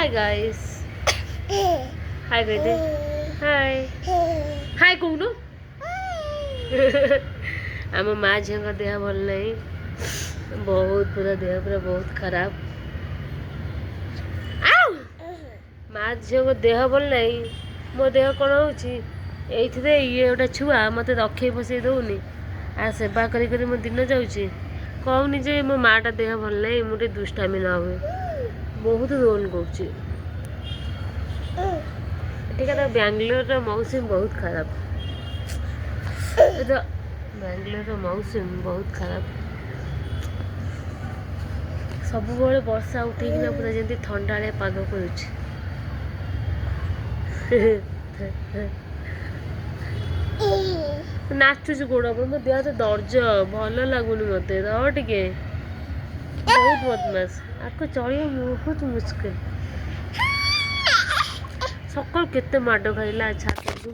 Hi guys, ହାଏ କହିଦେ। ହାଏ, ହାଏ କହୁନୁ। ଆମ ମା ଝିଅଙ୍କ ଦେହ ଭଲ ନାହିଁ ବହୁତ, ପୁରା ଦେହ ପୁରା ବହୁତ ଖରାପ। ଆଉ ମା ଝିଅଙ୍କ ଦେହ ଭଲ ନାହିଁ। ମୋ ଦେହ କ'ଣ ହେଉଛି ଏଇଥିରେ? ଇଏ ଗୋଟେ ଛୁଆ, ମୋତେ ରଖେଇ ବସେଇ ଦେଉନି। ଆ ସେବା କରି କରି ମୋ ଦିନ ଯାଉଛି। କହୁନି ଯେ ମୋ ମାଟା ଦେହ ଭଲ ନାହିଁ, ମୁଁ ଟିକେ ଦୁଷ୍ଟାମି ନ ହୁଏ। ବହୁତ ରୋଲ କରୁଛି। ଏଠିକାର ବାଙ୍ଗାଲୋରର ମୌସୁମୀ ବହୁତ ଖରାପ। ଏ ତ ବାଙ୍ଗାଲୋରର ମୌସୁମୀ ବହୁତ ଖରାପ। ସବୁବେଳେ ବର୍ଷା ଉଠେଇକିନା ପୁରା ଯେମିତି ଥଣ୍ଡାଳିଆ ପାଗ କରୁଛି। ନାଚୁଛି ଗୋଡ଼ ଉପରେ। ମୋ ଦେହ ହାତ ଦରଜ, ଭଲ ଲାଗୁନି ମୋତେ, ରହ ଟିକେ। ବହୁତ ବଦମାସ, ଆକୁ ଚଳିବା ବହୁତ ମୁସ୍କିଲ। ସକାଳୁ କେତେ ମାଡ଼ ଖାଇଲା ଛାତକୁ।